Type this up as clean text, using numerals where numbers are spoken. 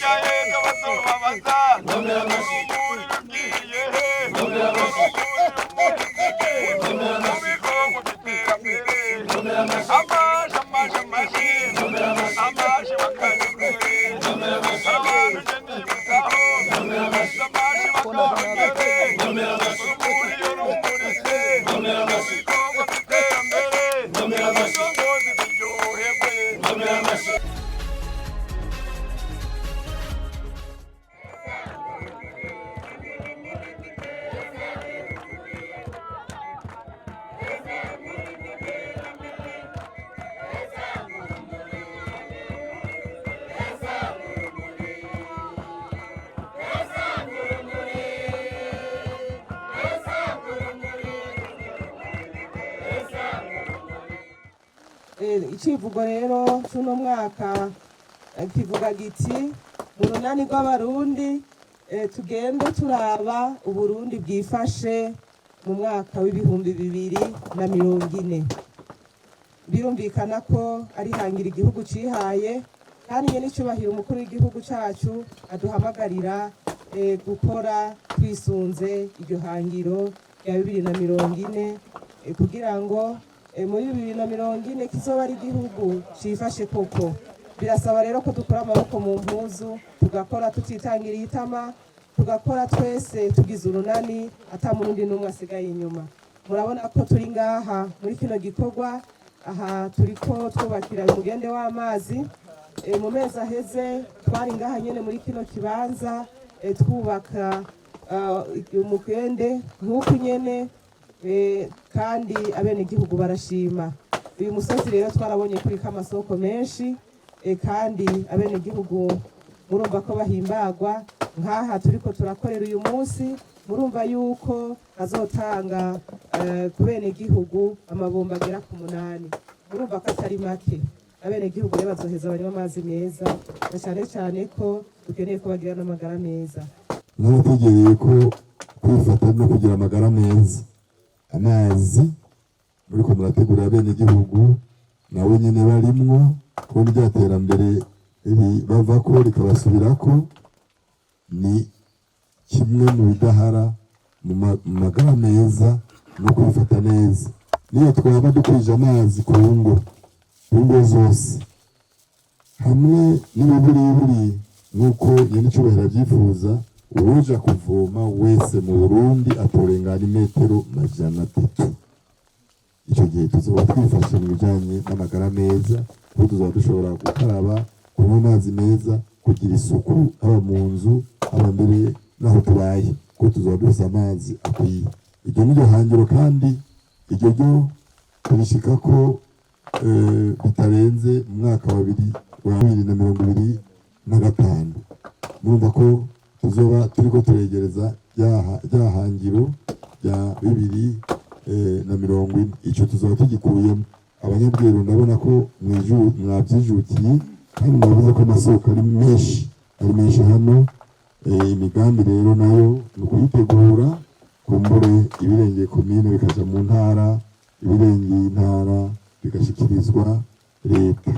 Hirya y'ejo bazobabaza urumuri rugiye he? Urumuri rumurikiye mu bikorwa by'iterambere. Amashi, amashi, amashi, amashi bakanyukure. Abantu nje nibutsaho amashi bakahongere. Urumuri iyo rumuritse mu bikorwa by'iterambere, indongozi ziryoherwe. Icivugo rero c'uno mwaka kivuga giti: "Mu runani rw'Abarundi, tugende turaba Uburundi bwifashe mu mwaka w'2040." Birumvikana ko ari hangira igihugu cihaye, kandi nyene icubahiro umukuru w'igihugu cacu aduhamagarira gukora twisunze iryo hangiro rya 2040, kugira ngo muri 2040 kizoba ari igihugu cifashe koko. Birasaba rero ko dukura amaboko mu mpuzu, tugakora tutitangiriye itama, tugakora twese tugize urunani, ata murundi n'umwe asigaye inyuma. Murabona ko turi ngaha muri kino gikorwa. Aha turiko twubakira umugende w'amazi. Mu mezi aheze twari ngaha nyene muri kino kibanza, twubaka umugende nk'uku nyene, kandi abenegihugu barashima. Uyu musozi rero twarabonye kuriko amasoko menshi, kandi abenegihugu murumva ko bahimbagwa. Nk'aha turiko turakorera uyu munsi, murumva yuko azotanga ku benegihugu amabomba agera ku 8. Murumva ko atari make. Abenegihugu rero bazoheza banywa amazi meza, na cane cane ko dukeneye ko bagira n'amagara meza. Narategereye ko kwifata no kugira amagara meza, amazi muriko murategura abenegihugu nabo nyene barimwo, kubona rya terambere bavako rikabasubirako, ni kimwe mu bidahara mu magara meza no kwifata neza. Niyo twaba dukwije amazi ku ngo zose hamwe n'ibiburiburi nk'uko nyenicubahiro avyifuza, uwuja kuvoma wese mu Burundi atorengana imetero 300. Ico gihe tuzoba twifashe mu bijanye n'amagara meza, kuko tuzoba dushobora gukaraba, kunywa amazi meza, kugira isuku, haba mu nzu, haba mbere n'aho tubaye, kuko tuzoba dufise amazi akwiye. Iryo niryo hangiro, kandi iryo ryo turishikako bitarenze mu mwaka wa 2025. Murumva ko tuzoba turiko turegereza rya hangiro rya 2040. Ico tuzoba tugikuyemo. Abanyabweru ndabona ko mwavyijukiye, kandi mwavuze ko amasoko ari menshi, ari menshi hano. Imigambi rero nayo ni ukuyitegura, kumbure ibirengeye komine bikaja mu ntara, ibirengeye intara bigashikirizwa leta.